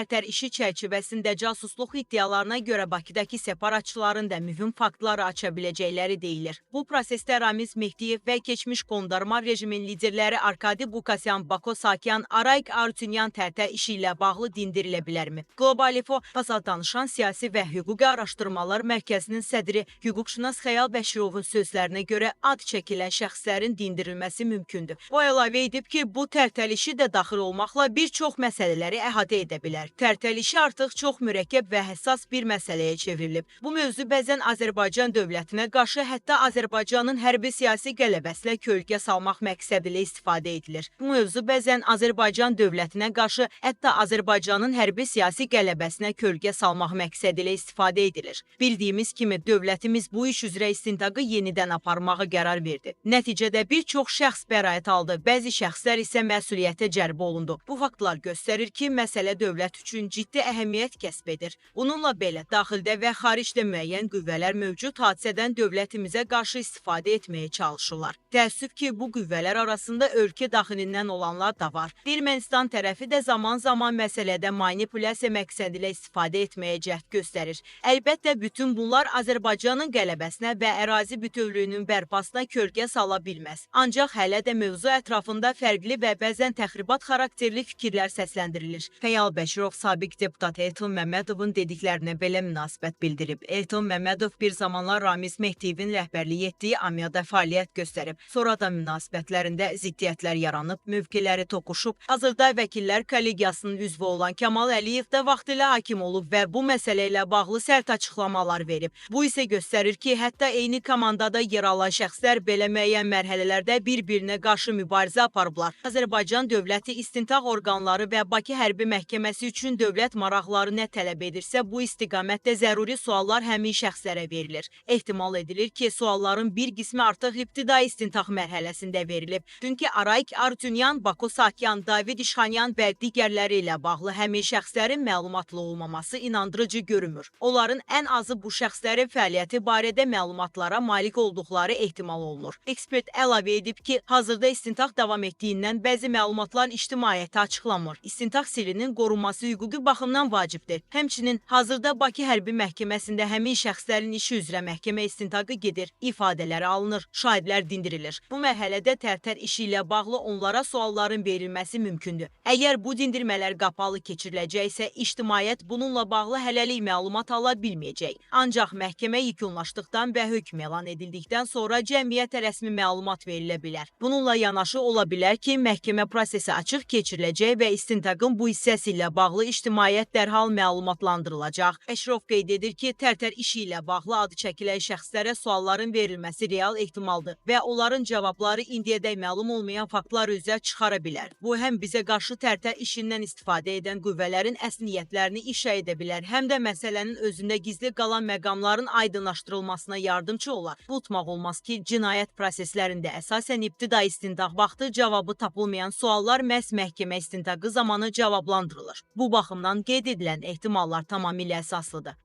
Tərtər işi çərçivəsində casusluq iddialarına görə Bakıdakı separatçıların da mühüm faktları aça biləcəkləri deyilir. Bu prosesdə Ramiz Mehdiyev və keçmiş qondarma rejimin liderləri Arkadi Qukasyan, Bako Saakyan, Arayik Arutyunyan Tərtər işi ilə bağlı dindirilə bilərmi? Global Info Azad danışan Siyasi və Hüquqi Araşdırmalar Mərkəzinin sədri hüquqşünas Xəyal Bəşirovun sözlərinə görə ad çəkilən şəxslərin dindirilməsi mümkündür. O əlavə edib ki, bu Tərtər işi də daxil olmaqla bir çox məsələləri əhatə edə bilər. Tərtər işi artıq çox mürəkkəb və həssas bir məsələyə çevrilib. Bu mövzu bəzən Azərbaycan dövlətinə qarşı, hətta Azərbaycanın hərbi siyasi qələbəsinə kölgə salmaq məqsədilə istifadə edilir. Bu mövzu bəzən Azərbaycan dövlətinə qarşı, hətta Azərbaycanın hərbi siyasi qələbəsinə kölgə salmaq məqsədilə istifadə edilir. Bildiyimiz kimi dövlətimiz bu iş üzrə istintaqı yenidən aparmağa qərar verdi. Nəticədə bir çox şəxs bəraət aldı, bəzi şəxslər isə məsuliyyətə cəlb olundu. Bu faktlar göstərir ki, məsələ dövlət üçün ciddi əhəmiyyət kəsb edir. Bununla belə, daxildə və xaricdə müəyyən qüvvələr mövcud hadisədən dövlətimizə qarşı istifadə etməyə çalışırlar. Təəssüf ki, bu qüvvələr arasında ölkə daxilindən olanlar da var. Ermənistan tərəfi də zaman-zaman məsələdə manipulyasiya məqsədilə istifadə etməyə cəhd göstərir. Əlbəttə, bütün bunlar Azərbaycanın qələbəsinə və ərazi bütövlüyünün bərpasına kölgə sala bilməz. Ancaq hələ də mövzu ətrafında fərqli və bəzən təxribat xarakterli fikirlər səsləndirilir. Xəyal Bəşirov sabiq deputat Elton Məmmədovun dediklərinə belə münasibət bildirib. Elton Məmmədov bir zamanlar Ramiz Mehdiyevin rəhbərlik etdiyi AMİA-da fəaliyyət göstərib. Sonra da münasibətlərində ziddiyyətlər yaranıb, mövqeləri toqquşub. Hazırda Vəkillər Kollegiyasının üzvü olan Kamal Əliyev də vaxtilə hakim olub və bu məsələ ilə bağlı sərt açıqlamalar verib. Bu isə göstərir ki, hətta eyni komandada yer alan şəxslər belə müəyyən mərhələlərdə bir-birinə qarşı mübarizə aparıblar. Azərbaycan dövləti istintaq orqanları və Bakı Hərbi Məhkəməsi üçün dövlət maraqları nə tələb edirsə, bu istiqamətdə zəruri suallar həmin şəxslərə verilir. Ehtimal edilir ki, sualların bir qismi artıq ibtidai istintaq mərhələsində verilib. Çünki Arayik Arutyunyan, Bako Saakyan, David İşxanyan və digərləri ilə bağlı həmin şəxslərin məlumatlı olmaması inandırıcı görünmür. Onların ən azı bu şəxslərin fəaliyyəti barədə məlumatlara malik olduqları ehtimal olunur. Ekspert əlavə edib ki, hazırda istintaq davam etdiyindən bəzi məlumatlar ictimaiyyətə açıqlanmır. İstintaq sirrinin qorunması hüquqi baxımdan vacibdir. Həmçinin hazırda Bakı Hərbi Məhkəməsində həmin şəxslərin işi üzrə məhkəmə istintaqı gedir, ifadələri alınır, şahidlər dindirilir. Bu mərhələdə Tərtər işi ilə bağlı onlara sualların verilməsi mümkündür. Əgər bu dindirmələr qapalı keçiriləcəksə, ictimaiyyət bununla bağlı hələlik məlumat ala bilməyəcək. Ancaq məhkəmə yekunlaşdıqdan və hökm elan edildikdən sonra cəmiyyətə rəsmi məlumat verilə bilər. Bununla yanaşı ola bilər ki, məhkəmə prosesi açıq keçiriləcək və istintaqın bu hissəsi ilə bağlı ictimaiyyət dərhal məlumatlandırılacaq. Bəşirov qeyd edir ki, Tərtər işi ilə bağlı adı çəkilən şəxslərə sualların verilməsi real ehtimaldır və onların cavabları indiyədək məlum olmayan faktlar üzə çıxara bilər. Bu, həm bizə qarşı Tərtər işindən istifadə edən qüvvələrin əsl niyyətlərini ifşa edə bilər, həm də məsələnin özündə gizli qalan məqamların aydınlaşdırılmasına yardımcı olar. Unutmaq olmaz ki, cinayət proseslərində əsasən ibtidai istintaq vaxtı cavabı tapılmayan suallar məhz məhkəmə istintaqı zamanı cavablandırılır. Bu baxımdan qeyd edilən ehtimallar tamamilə əsaslıdır.